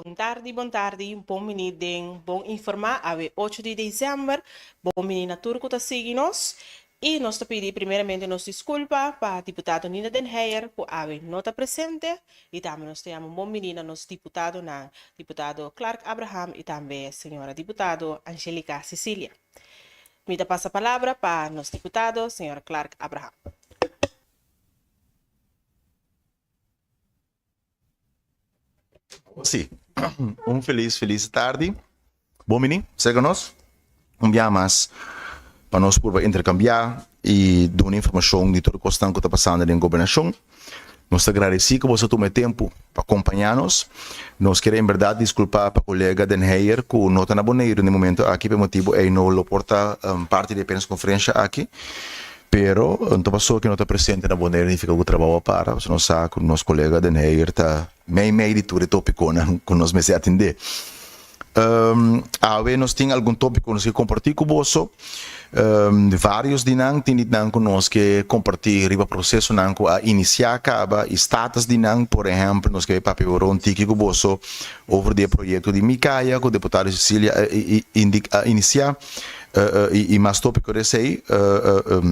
Bon tardi, bon tardi, bon bini den Bon Informá awe ocho di december. Bon bini na tur ku ta sigui nos. I nos ta pidi primeramente nos diskulpa pa diputado Nina den Heyer ku awe no ta presente. I tambe nos ta yama un bon bini na nos diputadonan, diputado Clark Abraham i tambe señora diputado Anjelica Cecilia. Mi ta pasa palabra pa nos diputado señor Clark Abraham. Sí, un felis felis tardi. Bon bini serka nos un bia mas pa nos purba interkambiá i duna informashon di tur e kosnan ku ta pasando den gobernashon. Nos ta gradesí ku boso a tuma e tempu pa kompañá nos. Nos kier en bèrdat diskulpá pa kolega Den Heyer ku no ta na Boneiru na e momento aki pa e motibu ei no lo por ta parti di e prenskonferensha aki. Pero no ta pasobra ku no ta presente na Boneiru nifiká ku trabou a para, pasobra nos sa ku nos kolega Den Heyer ta mei mei di tur e topikonan ku nos mester atendé. Awe nos tin algun topiko ku nos ke kompartí ku boso. Vários di nan tin di nan ku nos ke kompartí riba prosesonan ku a inisiá kaba i status di nan. Por ehèmpel, nos ke papia ora un tiki ku boso over di e proyekto di Mikaya ku deputado Cecilia a inisiá. I mas tópiko di esei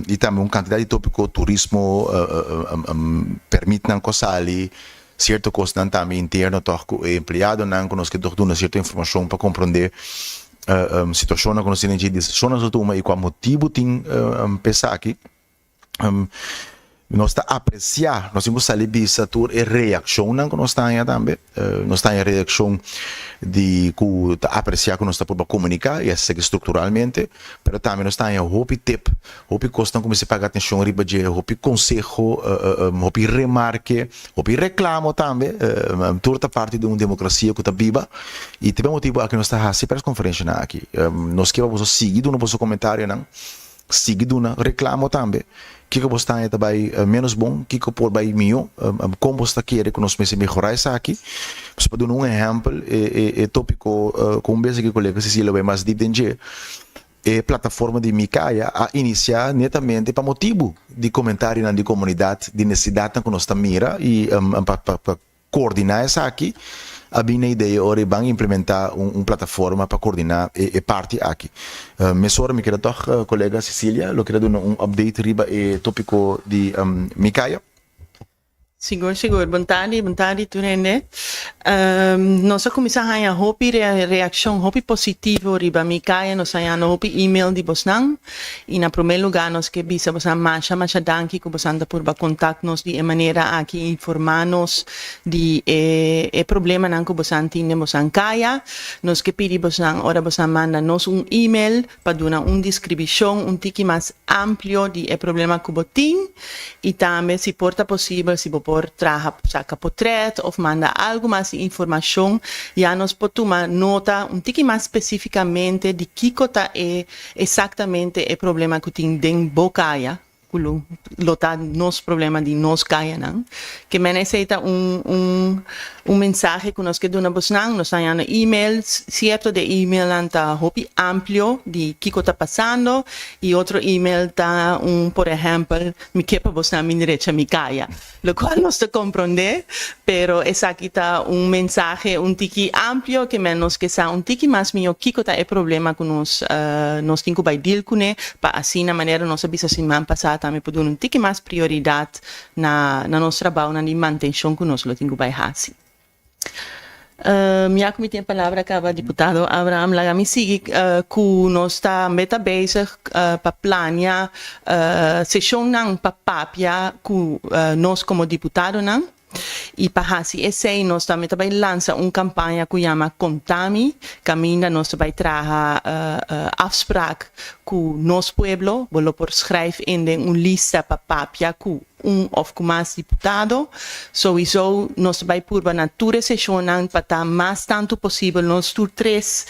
i tambe un kantidat di tópiko turismo, pèrmitnan ku a sali, sierto kosnan tambe interno tòg ku e empleadonan ku nos ke tòg duna sierto informashon pa komprondé situashonnan ku nos tin den dje, desishonnan ku nos a tuma i kua motibu tin pa esaki. Nos ta apresiá, nos tin ku sali bisa tur e reakshonnan ku nos ta haña tambe. Nos ta haña reakshon di ku ta apresiá ku nos ta purba komuniká i esaki strukturalmente, pero tambe nos ta haña hopi tip, hopi kosnan ku mester paga atenshon riba dje, hopi konseho, hopi remarke, hopi reklamo tambe. Tur ta parti di un demokrasia ku ta biba i ta e motibu aki nos ta hasi prèskonferenshanan aki. Nos ke pa boso sigui duna boso komentarionan. Sigui duna reklamo tambe. Kiko bo sta haña ta bai ménos bon? Kiko por bai mihó? Kon bo sta kere ku nos mester mehorá esaki? Pues pa duna un ehèmpel, e tópiko ku un bes aki kolega Cecilia lo bai mas dip den dje, e plataforma di Mi Kaya a inisiá netamente pa motibu di komentarionan di komunidat, di nesesidatnan ku nos ta mira i pa Coordiná esaki, a bin na idea ora e ban implementá un plataforma pa coordiná e parti aki. Mesora mi keda tòg colega Cecilia lo keda duna un update riba e tópiko di Mikaya. Sigur, sigur. Bon tardi, bon tardi tur hende. Nos a kuminsá haña hopi reakshon hopi positivo riba Mikaya. Nos a haña hopi email di bosnan. I na promé lugá nos ke bisa bosan masha masha danki ku bosan ta purba kontakt nos di e manera aki i informá nos di e e problemanan ku bosan tin den bosan kaya. Nos ke pidi bosan ora bosan manda nos un email pa duna un deskribishon un tiki mas amplio di e problema ku bo tin i tambe si por ta posibel si bo por traha saka potrèt òf manda algu mas di informashon ya nos por tuma nota un tiki mas spesífikamente di kiko ta e Exactamente e problema cu tin den bo caya, cu lo lo ta nos problema di nos cayanan. Ke men esey ta un un un mensahe cu nos ke duna bosnan. Nos ta hañando emails, cierto de emailnan ta hopi amplio di kico ta pasando y otro email ta un por ehempel mi ke pa bosnan bin drecha mi caya. Locual nos ta comprende, pero esaki ta un mensahe un tiki amplio ke men nos ke sa un tiki mas miho kiko ta e problema ku nos nos tin ku bai deal kune pa asina manera nos a bisa siman pasa tambe por duna un tiki mas prioridad na na nos trabounan di mantencion ku nos lo tin ku bai hasi. Ya ku mi tin e palabra kaba diputado Abraham laga mi sigui ku nos tambe ta bezig pa plania seshonnan pa papia ku nos komo diputadonan i pa hasi esei nos tambe ta bai lansa un kampaña ku yama Kontami kaminda nos ta bai traha afsprak ku nos pueblo bo lo por schrijf in den un lista pa papia ku un of ku mas diputado. Souiso nos ta bai purba na tur e seshonnan pa ta mas tantu posibel nos tur tres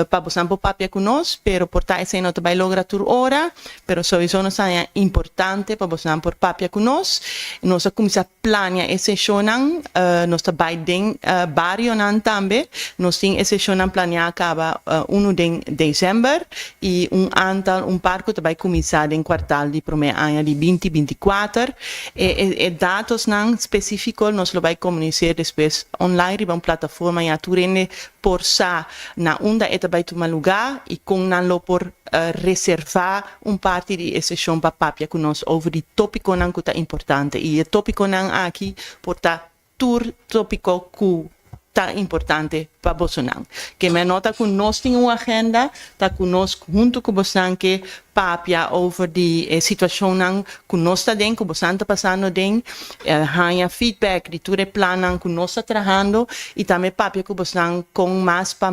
pa bosnan por papia ku nos, pero por ta esei no ta bai logra tur ora, pero souiso nos ta haña importante pa bosnan por papia ku nos. Nos a kuminsá plania e seshonnan, nos ta bai den barionan tambe, nos tin e seshonnan planiá kaba unu den desèmber i un antal, un par ku ta bai kuminsá den kuartal di promé aña di binti 24. december. E, e, e datosnan specifico nos lo bay comunica despues online riba un plataforma ya tur hende por sa na unda e ta bay tuma lugar y con nan lo por reserva un parti di e sesion pa papia cu nos over di topiconan cu ta importante. Y e topiconan aki por ta tur topico cu ta importante pa bosonan. Ke men no ta cu nos tin un agenda, ta cu nos hunto cu bosonan ke papia over di eh, situacionnan cu nos ta den, cu bosonan ta pasando den, haña feedback di tur e plannan cu nos ta trahando y tambe papia cu bosonan con mas pa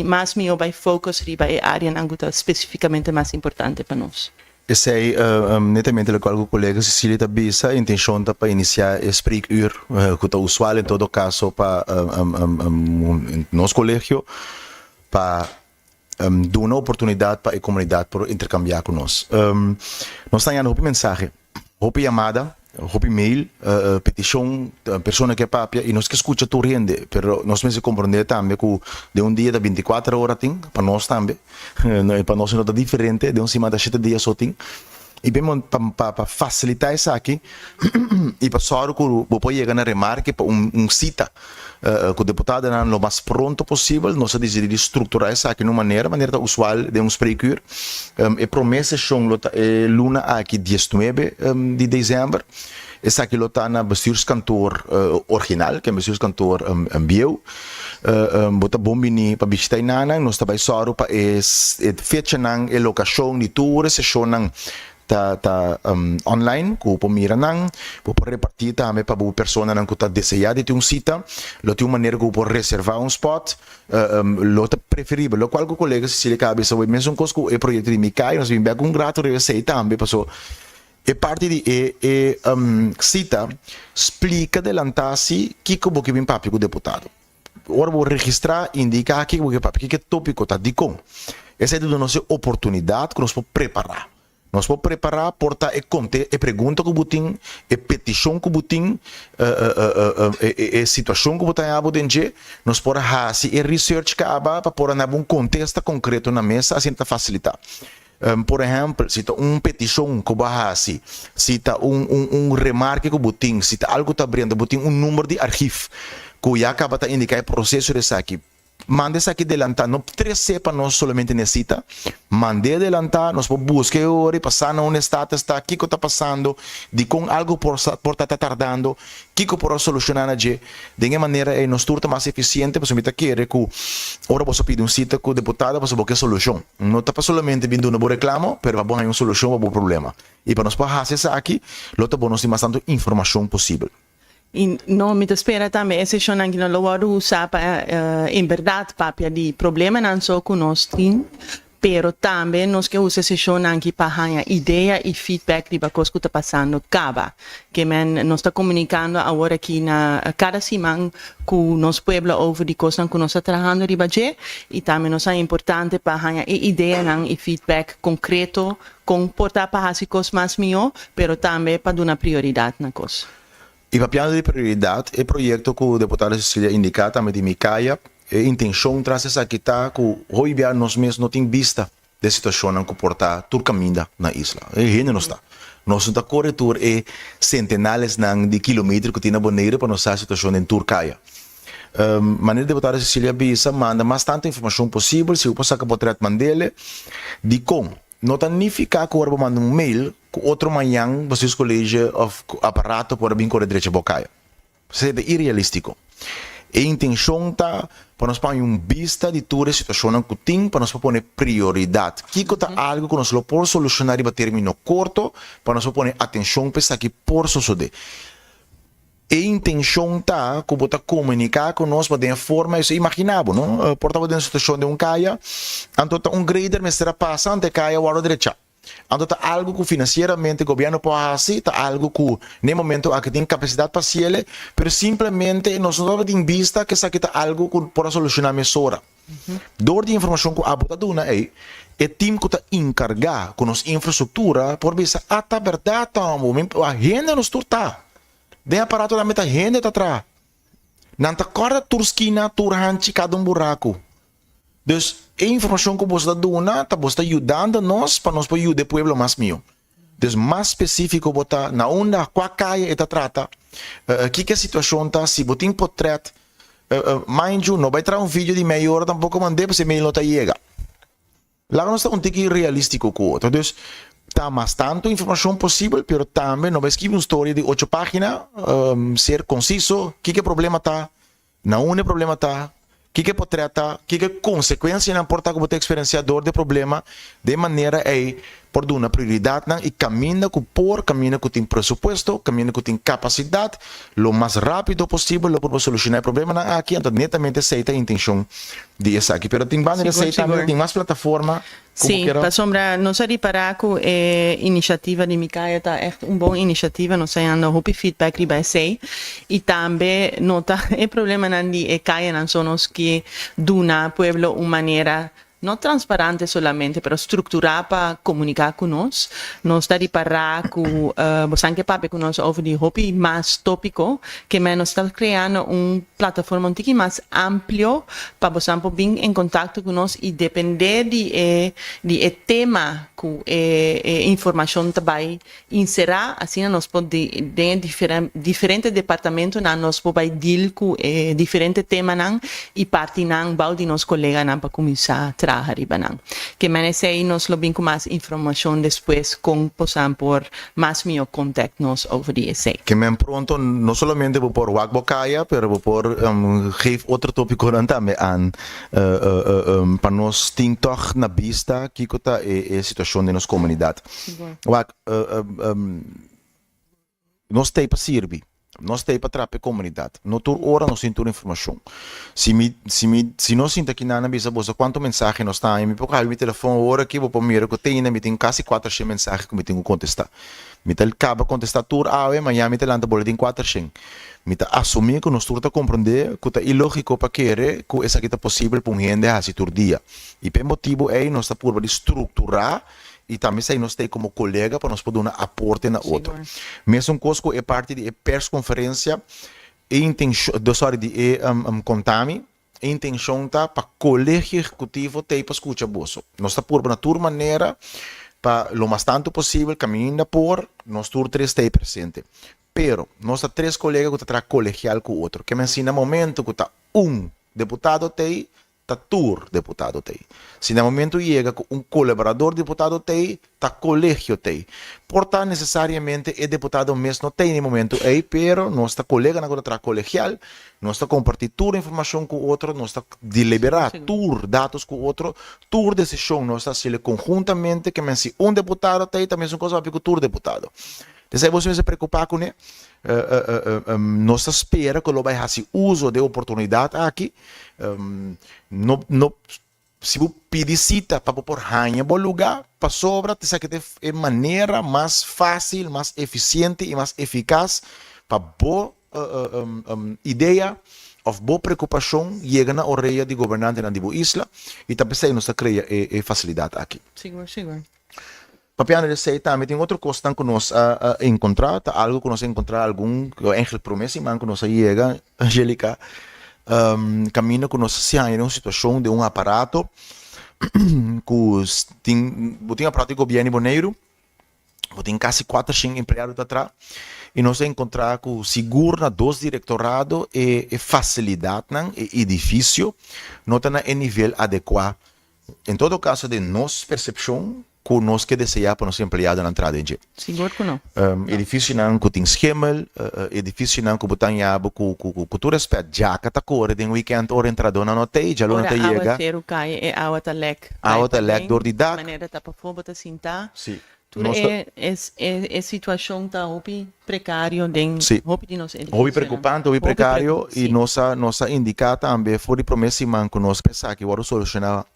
mas mihor bay focus riba e areanan cu ta specificamente mas importante pa nos. Esey netamente locual cu colega Cecilia ta bisa, intencion ta pa inicia e spreekuur cu ta usual en todo caso pa nos colegio pa duna oportunidad pa e comunidad por intercambia cu nos. Nos ta hañando hopi mensahe, hopi yamada, hopi mail, peticion, persona ke papia y nos ke scucha tur hende, pero nos mester comprende tambe cu den un dia ta 24 ora tin, pa nos tambe, pa nos no ta diferente, den un siman ta shete dia so tin. Y ben pa facilita esaki y pa sòru cu bo por yega na remarke pa un cita cu deputadonan lo mas pronto posibel, nos a dicidi di structura esaki na un manera, manera ta usual den un spreekuur. E prome sesion lo ta e luna aki 19 di december. Esaki lo ta na bestuurskantoor original, ke bestuurskantoor bieu. Bo ta bon bini pa bishita enanan. Nos ta bai sòru pa e fechanan, e lokashon di tur e seshonnan ta ta online ku bo por mira nan. Bo por repartí tambe pa bo personanan ku ta deseá di tin un sita. Lo tin un manera ku bo por reservá un spòt. Lo ta preferibel. Lokual ku kolega Cecilia kaba bisa awor, mesun kos ku e proyekto di Mikai, nos bin bèk un rato riba esei tambe paso E parti di e e sita splika delantá si kiko bo ke bin papia ku deputado. Ora bo registrá indiká kiko bo ke papia, kiko e tópiko ta, dikon. Esei ta duna nos e oportunidat ku nos por prepará. Nos por prepará por ta e konte e pregunta ku bo tin, e petishon ku bo tin, e situashon ku bo ta haña bo den dje. Nos por hasi e research kaba pa por a na bo un kontesta konkreto na mesa, asina ta fasilitá. Por ehèmpel, si ta un petishon ku bo a hasi, si ta un un un remarke ku bo tin, si ta algu ta brenta, bo tin un number di argif ku ya kaba ta indiká e proseso di esaki, manda esaki delantá. No tres'é pa nos solamente nesita, mand'é delantá, nos por buska e ora i pa sa na unda e status ta, kiko ta pasando, dikon algu por sa por ta ta tardando, kiko por a solushoná na dje. Den e manera ei nos tur ta mas efisiente pasobra mi ta kere ku ora boso pidi un sita ku deputado pasobra bo ke solushon. No ta pa solamente bin duna bo reklamo, pero pa bo haña un solushon pa bo problema. I pa nos por hasi esaki, lo ta bon nos tin mas tantu informashon posibel. I no, mi ta spera tambe e seshonnan aki no lo wòrdu usá pa en bèrdat papia di problemanan so ku nos tin, Pero tambe nos ke usa e seshonnan aki pa haña idea i feedback riba kos ku ta pasando kaba. Ke men nos ta komunikando awor aki na kada siman ku nos pueblo over di kosnan ku nos ta trahando riba dje i tambe nos a importante pa haña e ideanan i feedback konkreto kon por ta pa hasi kos mas mihó pero tambe pa duna prioridat na kos. I papiando di prioridat, e proyekto ku deputado Cecilia a indiká tambe di Mikaya, e intenshon tras esaki ta ku hopi bia nos mes no tin bista di e situashonnan ku por ta tur kaminda na isla. E hende nos ta. Nos no ta kore tur e sentenalesnan di kilometer ku tin na Boneiru pa nos sa e situashon den tur kaya. Manera deputado Cecilia a bisa, manda mas tantu informashon posibel, si bo por saka potrèt mand'ele. Dikon? No ta nifiká ku ora bo manda un mail ku otro mañan bestuurscollege òf aparato por a bin kore drecha bo kaya. Esei ta irealístiko. E intenshon ta pa nos paña un bista di tur e situashonnan ku tin pa nos por pone prioridat. Kiko ta algu ku nos lo por solushoná riba término korto pa nos por pone atenshon pa esaki por sosodé. E intenshon ta ku bo ta komuniká ku nos pa den e forma esei. Imaginá bo, no? Por ta bo den un situashon den un kaya, anto ta un grader mester a pasa anto e kaya wòrdu drechá. Anto ta algu ku finansieramente gobièrnu por hasi, ta algu ku na e momento aki tin kapasidat pa hasiel, pero simplemente nos no tabatin bista ku esaki ta algu ku por a solushoná mesora. Dor di informashon ku abo ta duna ei, e tim ku ta inkargá ku nos infrastruktura por bisa, A ta bèrdat amo, hende nos tur ta. Den aparato tambe ta hende ta traha. Nan ta kòrda tur skina, tur hanchi, kada un buraku. Dus e informashon ku boso ta duna ta boso ta yudando nos pa nos por yuda e pueblo mas mihó. Dus mas spesífiko bo ta, na unda, kua kaya e ta trata, kiko e situashon ta, si bo tin potrèt, mind you, no bai traha un video di mei ora tampoko mand'é pasobra e mail no ta yega. Laga nos ta un tiki realístiko ku otro. Dus, ta mas tantu informashon posibel, pero tambe no bai skibi un storia di ocho página, ser konsiso, kiko e problema ta, Na unda e problema ta? Kiko e potret ta? Kiko e konsekuensianan por ta ku bo ta eksperensiá dor di e problema? Den manera ei por duna prioridatnan i kaminda ku por, kaminda ku tin presupuesto, kaminda ku tin kapasidat, lo mas rápido posibel lo por por solushoná e problemanan aki. Anto netamente esei ta e intenshon di esaki. Pero tin banda di esei tambe tin mas plataforma. Sí, pasobra nos a ripará ku e inisiativa di Mikaya ta ègt un bon inisiativa, nos a yanda hopi feedback riba esei i tambe no ta e problemanan di e kayanan so nos ke duna pueblo un manera no transparante solamente pero strukturá pa komuniká ku nos. Nos ta ripará ku bosan ke papia ku nos over di hopi mas tópiko ke men nos ta kreando un plataforma un tiki mas amplio pa bosan por bin en contacto cu nos y depende di e di e tema cu e e informacion ta bay insera asina nos por di den e diferente departamentonan nos por bay deal cu e diferente temanan y parti nan bao di nos coleganan pa cuminsa traha riba nan. Ke men esey nos lo bin cu mas informacion despues con bosan por Mas mihó contact nos over di esei. Ke men pronto no solamente bo por wak bo kaya, pero bo por geef otro topiconan tambe aan pa nos tin tog na bista kiko ta e situacion den nos comunidad. Wak, nos t'ei pa sirbi. Nos ta ei pa trapa e komunidat. No tur ora nos tin tur informashon. Si mi, si mi, si nos sinta aki nan a bisa boso kuantu mensahe nos ta haña, mi por habri mi telefon awor aki, bo por mira ku te ainda mi tin kasi kuatershen mensahe ku mi tin ku kontestá. Mi ta kaba kontestá tur awe, mañana mi ta lanta bolbe tin kuatershen. Mi ta asumí ku nos tur ta komprondé ku ta ilógiko pa kere ku esaki ta posibel pa un hende hasi tur dia. I pa e motibu ei nos ta purba di strukturá I tambe esei nos ta ei komo kolega pa nos por duna aporte na otro. Mesun kos ku e parti di e perskonferensia, e intenshon, sorry, di e kontami, e intenshon ta pa Kolegio Ehekutivo ta ei pa skucha boso. Nos ta purba na tur manera pa lo mas tantu posibel kaminda por nos tur tres ta ei presente. Pero nos ta tres kolega ku ta traha kolegial ku otro. Ke men si na momento ku ta un deputado ta ei, ta tur deputado t'ei. Si na momento yega ku un kolaborador diputado t'ei, ta kolegio t'ei. Por ta nesesariamente e deputado mes no t'ei na e momento ei, pero nos ta koleganan ku ta traha kolegial, nos ta kompartí tur informashon ku otro, nos ta deliberá tur datos ku otro, tur desishon nos ta hasiel konhuntamente, ke men si un deputado t'ei ta mesun kos papia ku tur deputado. Desei boso mester preokupá kuné. Nos ta spera ku lo bai hasi uso di e oportunidat aki. No, no, si bo pidi sita pa bo por haña bo lugá, pasobra ta esaki ta e manera mas fásil, mas efisiente i mas efikas pa bo idea òf bo preokupashon yega na orea di gobernantenan di bo isla i ta p'esei nos ta krea e fasilidat aki. Sigur, sigur. Papiando di esei tambe tin otro kosnan ku nos a enkontrá, ta algu ku nos a enkontrá algun, eigenlijk promé siman ku nos a yega, Angelica, kaminda ku nos a siña den un situashon den un aparato ku tin, bo tin aparato di gobièrnu di Boneiru, bo tin kasi kuatershen empleado ta traha i nos a enkontrá ku sigur na dos direktorado e fasilidatnan, e edifisio no ta na e nivel adekuá. En todo caso den nos percepcion cu nos ke desea pa nos empleadonan traha den dje. Sigur cu no. Edificionan cu tin schimmel, edificionan cu bo ta haña bo cu cu tur respet djaka ta core den weekend ora entradonan no t'ey, djaluna ta Ora yega. awaceru cay e awa ta lek Awa ta lek door di dak. Manera ta pafó bo ta sinta. Si. Tur e e situacion ta hopi precario den hopi di nos edificionan. Hopi preocupante, hopi precario y nos a nos a indica tambe for di prome siman cu nos esaki worde soluciona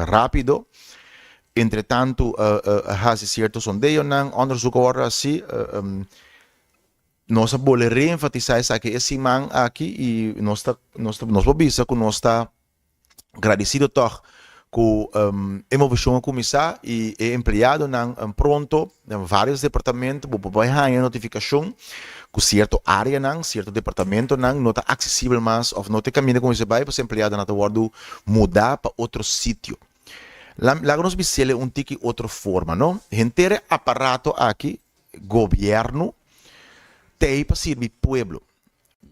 rapido. Entre tanto a haci cierto sondeonan, onderzoek a worde haci. Nos a bolbe reenfatisa esaki e siman aki y nos ta nos ta nos por bisa cu nos ta Gradisido tòg ku e moveshon a kuminsá i e empleadonan pronto den vários departamento bo por bai haña notifikashon ku sierto áreanan, sierto departamentonan no ta aksesibel mas òf no ta e kaminda ku mester bai pasobra e empleadonan ta wòrdu mudá pa otro sitio. Laga nos bis'el un tiki otro forma, no? Henter e aparato aki, gobièrnu, t'ei pa sirbi pueblo.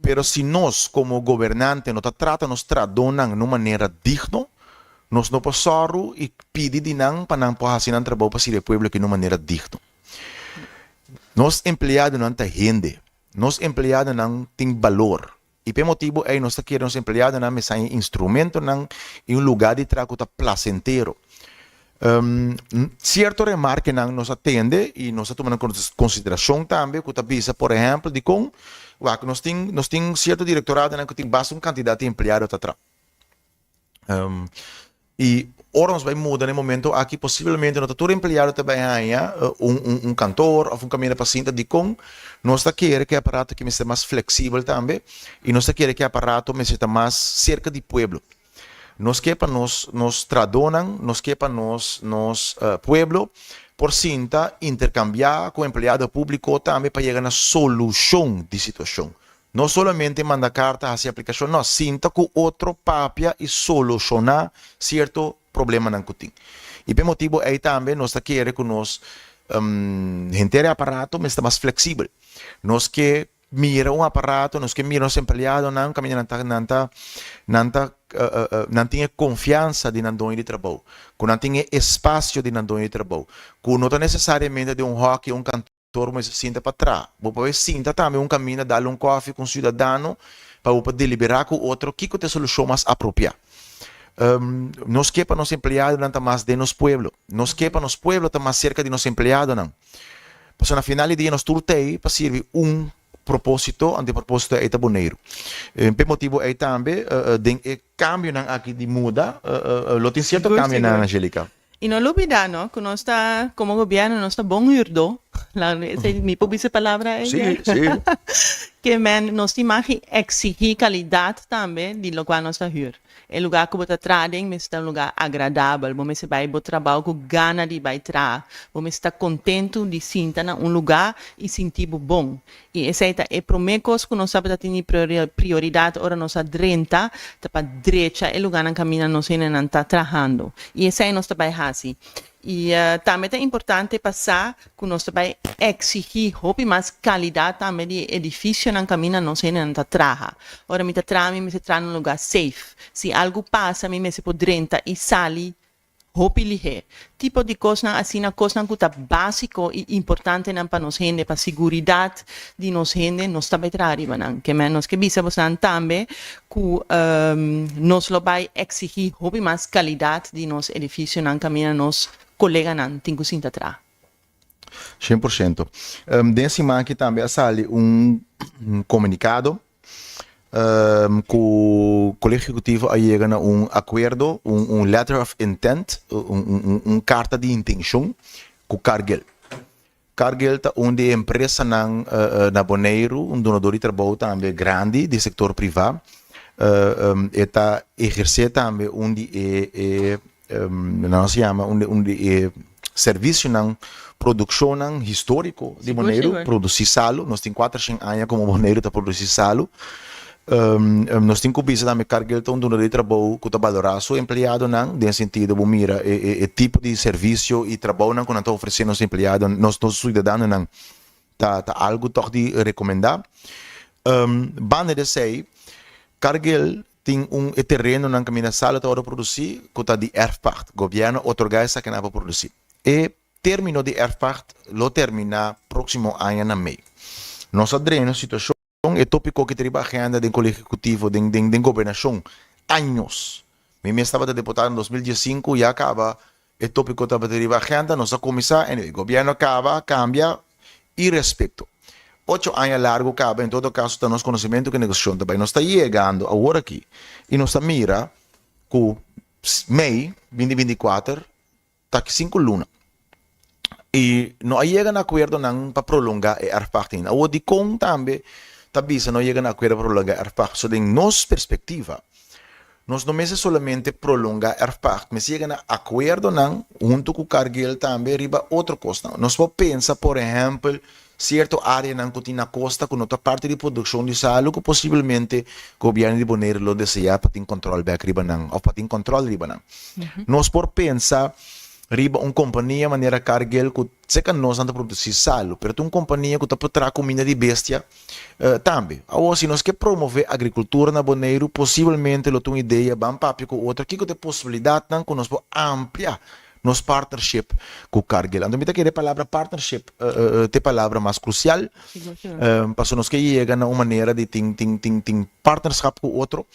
Pero si nos komo gobernante no ta trata nos trahadónan na un manera digno, nos no por sòru i pidi di nan pa nan por hasi nan trabou pa sirbi e pueblo aki na un manera digno. Nos empleadonan ta hende. Nos empleadonan tin balor. I p'e motibu ei nos ta kere nos empleadonan mester haña instrumentonan i un lugá di traha ku ta plasentero. Sierto remarkenan nos a tende i nos a tuma nan konsiderashon tambe ku ta bisa por ehèmpel dikon wak nos tin nos tin sierto direktoradonan ku tin basta un kantidat di empleado ta traha. I ora nos bai muda na e momento aki posiblemente no ta tur empleado ta bai haña un un un kantor òf un kaminda pa sinta dikon nos ta kere ku e aparato aki mester mas fleksibel tambe i nos ta kere ku e aparato mester ta mas serka di pueblo. Nos ke pa nos nos trahadónan, nos ke pa nos nos pueblo por sinta interkambiá ku empleado públiko tambe pa yega na solushon di situashon. No solamente manda karta, hasi aplikashon, no, sinta ku otro papia i solushoná sierto problemanan ku tin. I p'e motibu ei tambe nos ta kere ku nos henter e aparato mester ta mas fleksibel. Nos ke mira un aparato, nos ke mira nos empleadonan kaminda nan ta nan ta nan ta nan tin e konfiansa di nan doño di trabou, ku nan tin e espasio di nan doño di trabou, ku no ta nesesariamente den un hòki, un kantor mester sinta pa traha. Bo por sinta tambe un kaminda dal un kòfi ku un siudadano pa bo por deliberá ku otro kiko ta e solushon mas apropiá. Nos ke pa nos empleadonan ta mas den nos pueblo. Nos ke pa nos pueblo ta mas serka di nos empleadonan. Pasobra na final di dia nos tur ta ei pa sirbi un propósito, anto e propósito ei ta Boneiru. P'e motibu ei tambe den e kambionan aki di muda lo tin sierto kambionan, Angelica. I no lubidá no ku nos ta komo gobièrnu nos ta bon hürdó, esei mi por bisa e palabra ei? Sí, sí. Ke men nos tin mag di eksigí kalidat tambe di lokual nos ta hür. E lugá ku bo ta traha den mester ta un lugá agradabel. Bo mester bai bo trabou ku gana di bai traha. Bo mester ta kontentu di sinta na un lugá i sinti bo bon. I esei ta e promé kos ku nos tabata tini prioridat ora nos a drenta, ta pa drecha e lugánan kaminda nos hendenan ta trahando. I esei nos ta bai hasi. I tambe ta importante pa sa ku nos ta bai eksigí hopi mas kalidat tambe di e edifisionan kaminda nos hendenan ta traha. Ora mi ta traha mi mester traha na un lugá safe. Si algu pasa mi mester por drenta i sali hopi lihé. Tipo di kosnan asina, kosnan ku ta básiko i importantenan pa nos hende, pa siguridat di nos hende, nos ta bai traha riba nan. Ke men nos ke bisa bosnan tambe ku nos lo bai eksigí hopi mas kalidat di nos edifisionan kaminda nos koleganan tin ku sinta traha. 100%. Den siman aki tambe a sali un komunikado ku Kolegio Ehekutivo a yega na un akuerdo, un letter of intent, un karta di intenshon ku Cargill. Cargill ta un di e empresanan na Boneiru, un dunador di trabou tambe grandi di sektor privá. E ta ehersé tambe un di e nan se yama un di e servisionan, produkshonnan históriko di Boneiru, produsí salu. Nos tin kuatershen aña komo Boneiru ta produsí salu. Nos tin ku bisa tambe Cargill ta un dunador di trabou ku ta balorá su empleadonan den sentido bo mira e tipo di servisio i trabounan ku nan ta ofresé nos empleado nos suidadanonan ta ta algu tòg di rekomendá. Banda di esei Cargill tin un e terenonan kaminda salo ta wòrdu produsí ku ta di erfpacht. Gobièrnu a otorgá esakinan pa produsí. E término di erfpacht lo terminá próksimo aña na mei. Nos a drena situashon. E tópiko ki ta riba agenda den Kolegio Ehekutivo, den den den gobernashon, años. Mi mes tabata deputado na 2015, ya kaba e tópiko tabata riba agenda, nos a kuminsá, anyway, gobièrnu a kaba, a kambia, irespekto. Ocho aña largu kaba, en todo kaso ta nos konosementu ku e negosiashon ta bai. Nos ta yegando awor aki i nos ta mira ku mei 2024 Ta ki sinku luna. I no a yega na akuerdonan pa prolongá e erfpacht ainda. Awor dikon tambe ta bisa no yega na akuerdo pa prolongá erfpacht? Pasobra den nos perspektiva nos no mester solamente prolongá erfpacht, mester yega na akuerdonan huntu ku Cargill tambe riba otro kosnan. Nos por pensa por ehèmpel. Sierto áreanan ku tin na kosta ku no ta parti di produkshon di salu ku posiblemente gobièrnu di Boneiru lo deseá pa tin kòntròl bèk riba nan òf pa tin kòntròl riba nan. Nos por pensa riba un kompania manera Cargill ku seka nos nan ta produsí salu, pero ta un kompania ku ta por traha kuminda di bestia tambe. Awor si nos ke promové agrikultura na Boneiru posiblemente lo ta un idea ban papia ku otro kiko ta e posibilidatnan ku nos por amplia nos partnership ku Cargill. Anto mi ta kere e palabra partnership ta e palabra mas krusial, pasobra nos ke yega na un manera di tin tin tin tin partnerschap ku otro,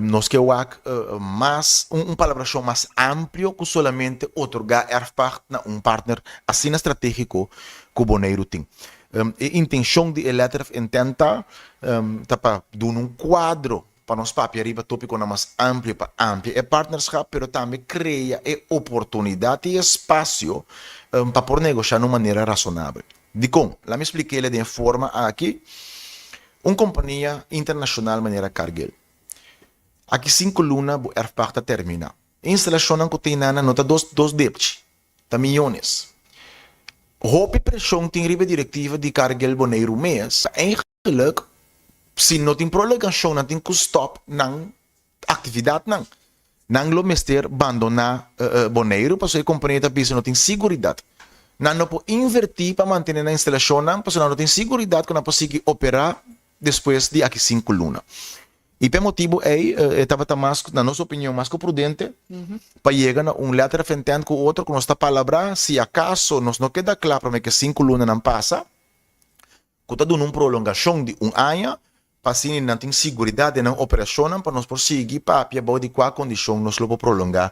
nos ke wak mas un palabrashon mas amplio ku solamente otorgá erfpacht na un partner asina stratégiko ku Boneiru tin. E intenshon di e letter of intent ta ta pa duna un kuadro pa nos papia riba tópikonan mas amplio pa amplia e partnerschap, pero tambe krea e oportunidat i espasio pa por negoshá na un manera rasonabel. Dikon? Laat mi splik'é den e forma aki, Un kompania internashonal manera Cargill, aki sinku luna bo erfpacht ta terminá. E instalashonnan ku tin nan no ta dos dos depchi, ta miyones. Hopi preshon tin riba e direktiva di Cargill Boneiru mes. Eigenlijk, si no tin prolongashon nan tin ku stòp nan aktividatnan. Nan lo mester bandoná Boneiru pasobra e kompania ta bisa no tin siguridat. Nan no por invertí pa mantené nan instalashonnan pasobra nan no tin siguridat ku nan por sigui operá despues di aki sinku luna. I p'e motibu ei e tabata mas, na nos opinion, mas ku prudente pa yega na un letter of intent ku otro ku nos ta palabrá si akaso nos no keda kla promé ku e sinku lunanan pasa. Ku ta duna un prolongashon di un aña pa asina nan tin siguridat den nan operashonnan pa nos por sigui papia bou di kua kondishon nos lo por prolongá.